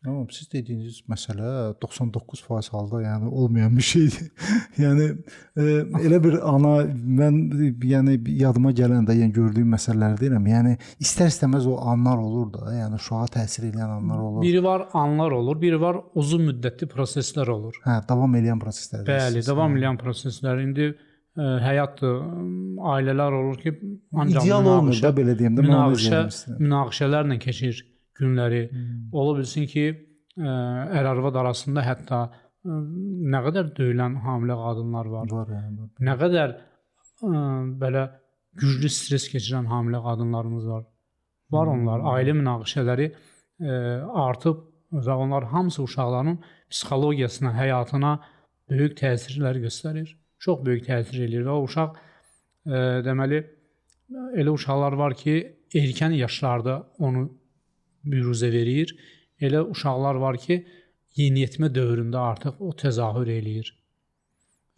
Tamam, siz dediyiniz məsələ 99% halda, yəni olmayan bir şeydir. Yəni elə bir ana mən, yəni yadıma gələndə, yəni gördüyüm məsələləri deyirəm. Yəni istər-istəməz o anlar olur da, yəni uşağa təsir edən anlar olur. Biri var anlar olur, biri var uzun müddətli proseslər olur. Hə, davam edən proseslər. Bəli, davam edən proseslər. İndi həyatdır, ailələr olur ki, ancaq ideal olmur da, belə deyim də, münaqişələrlə keçir günləri. Ola bilsin ki, ər-arvad arasında hətta nə qədər döyülən hamilə qadınlar var. Var, yəni. Nə qədər belə güclü stres keçirən hamilə qadınlarımız var. Var onlar. Ailə münaqişələri artıb və onlar hamısı uşaqların psixologiyasına, həyatına böyük təsirlər göstərir. Çox böyük təsir eləyir və o uşaq deməli elə uşaqlar var ki, erkən yaşlarda onu büruzə verir. Elə uşaqlar var ki, yeniyetmə dövründə artıq o təzahür eləyir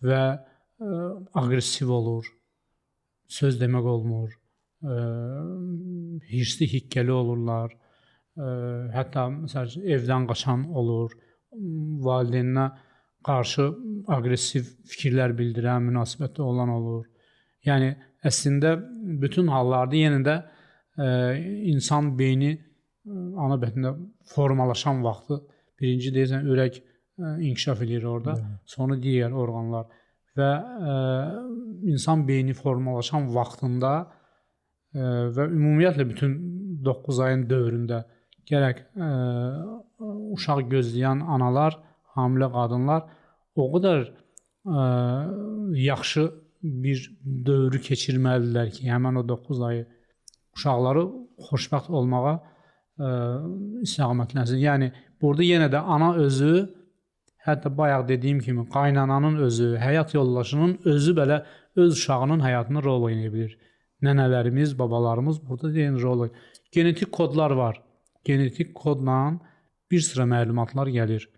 və aqressiv olur, söz demək olmur, hirsli, hiqqəli olurlar, hətta məsəl üçün evdən qaçan olur, valideyninə qarşı aqressiv fikirlər bildirən, münasibətdə olan olur. Yəni əslində bütün hallarda yenə də insan beyni ana bətnində formalaşan vaxtı birinci deyirsən ürək inkişaf eləyir orada, sonra digər orqanlar və insan beyni formalaşan vaxtında və ümumiyyətlə bütün 9 ayın dövründə gərək uşaq gözləyən analar, hamilə qadınlar o qədər yaxşı bir dövrü keçirməlidirlər ki, həmin o 9 ayı uşaqları xoşbəxt olmağa istiqamətlənsin. Yəni burada yenə də ana özü, hətta bayaq dediyim kimi qaynananın özü, həyat yoldaşının özü belə öz uşağının həyatında rol oynaya bilir. Nənələrimiz, babalarımız burada yenə rol oynayır. Genetik kodlar var. Genetik kodla bir sıra məlumatlar gəlir.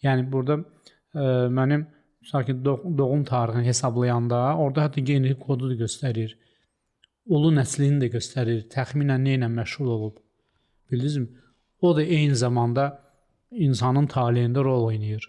Yəni burada mənim misal ki doğum tarixini hesablayanda orada hətta genetik kodu da göstərir. Ulu nəslini də göstərir. Təxminən nə ilə məşğul olub. Bildinizmi? O da eyni zamanda insanın taleyində rol oynayır.